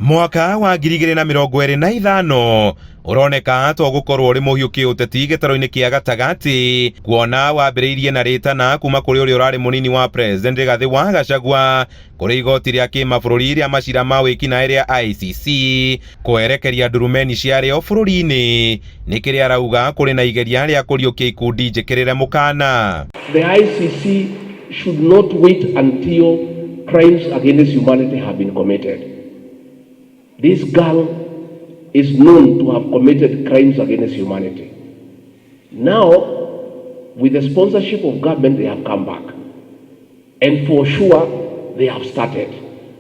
Mwaka wa 2025 ũroneka to gũkorwo ũrĩ mũhiũ kĩũteti gĩtarũ-inĩ kĩa gatagatĩ, kuona wambĩrĩirie na rĩtana kuma kũrĩ ũrĩa ũrarĩ mũnini wa President Rigathĩ wa Gachagua kũrĩ igoti rĩa kĩmabũrũri rĩa macira ma wĩkinaĩ rĩa ICC kwerekeria ndurumeni ciarĩo bũrũri-inĩ nĩ kĩrĩa arauga kũrĩ na igeria rĩa kũriũkia ikundi njĩkĩrĩre mũkana. The ICC should not wait until crimes against humanity have been committed. This girl is known to have committed crimes against humanity. Now, with the sponsorship of government, they have come back. And for sure, they have started.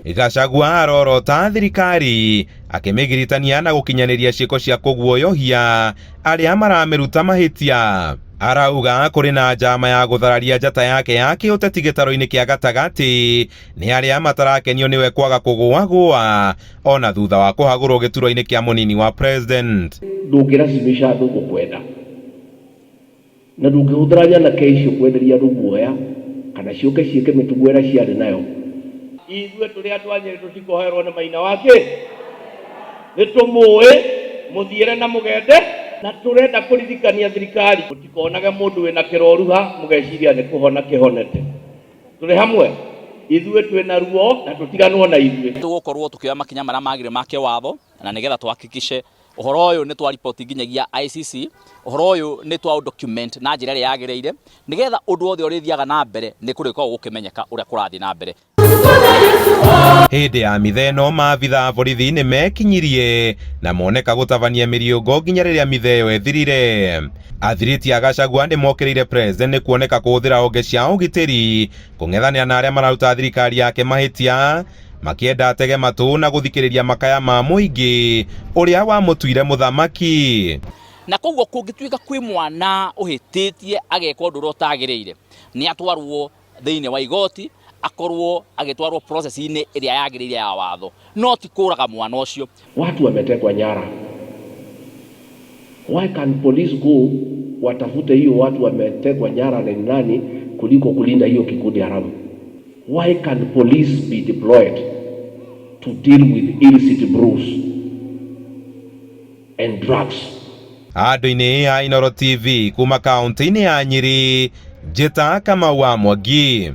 Gachagua arorota thirikari akĩmĩgiritania na gũkinyanĩria ciĩko cia kũguoyohia arĩa maramĩruta mahĩtia. Arauga kũrĩ na njama ya gũthararia njata yake ya kĩũteti gĩtarũ-inĩ kĩa gatagatĩ nĩ arĩa matarakenio nĩwe kwaga kũgũagũa ona thutha wa kũhagũrwo gĩturwa-inĩ kĩa mũnini wa president. Ndũngĩracimisha andũ gũkwenda na ndũngĩhũthĩra nyanake icio kwenderia andũ guoya kana ciũke ciĩke mĩtugo ĩrĩa ciarĩ nayo. Ithuĩ tũrĩ andũ a Nyĩrĩ tũtikoherwo nĩ Maina wa kĩ nĩ tũmũĩ mũthiĩre na mũgende na tũrenda kũririkania thirikari mũtikonage mũndũ wĩna kĩroruha mũgeciria nĩ kũhona kĩhonete. Tũrĩ hamwe ithuĩ twĩna ruo na tũtiganwo na ithuĩ. Tũgũkorwo tũkĩoya makinya marĩa magĩrĩire ma kĩwatho na nĩgetha tũhakikishe ũhoro ũyũ nĩ twa riboti nginyagia ICC, ũhoro ũyũ nĩ twa document na njĩra ĩrĩa yagĩrĩire nĩgetha ũndũ wothe ũrĩthiaga na mbere nĩ kũrĩkoragwo gũkĩmenyeka ũrĩa kũrathiĩ na mbere. Hĩndĩ ya mitha ĩno maabitha a borithi nĩ mekinyirie na moneka gũtabania mĩriũngo nginya rĩrĩa mitha ĩyo ĩthirire. Athiriti a Gachagua nĩ mokĩrĩire president nĩ kuoneka kũhũthĩra honge cia ũgitĩri kũng'ethanĩra na arĩa mararuta thirikari yake mahĩtia, makĩenda atege matũ na gũthikĩrĩria makaya ma mũingĩ ũrĩa wamũtuire mũthamaki. Na koguo kũngĩtuĩka kwĩ mwana ũhĩtĩtie ageka ũndũ ũrĩa ũtagĩrĩire, nĩ atwarwo thĩinĩ wa igoti, akorwo agĩtwarwo process-inĩ ĩrĩa yagĩrĩire ya watho, no ti kũraga mwana ũcio. Watu wametekwa nyara. Why can police go watafute hiyo watu wametekwa nyara ni nani kuliko kulinda hiyo kikundi haramu? Why can police be deployed to deal with illicit brews and drugs? Andũ-inĩ a Inooro TV kuma kaunti-inĩ ya Nyĩrĩ, njĩta Kamau wa Mwangi.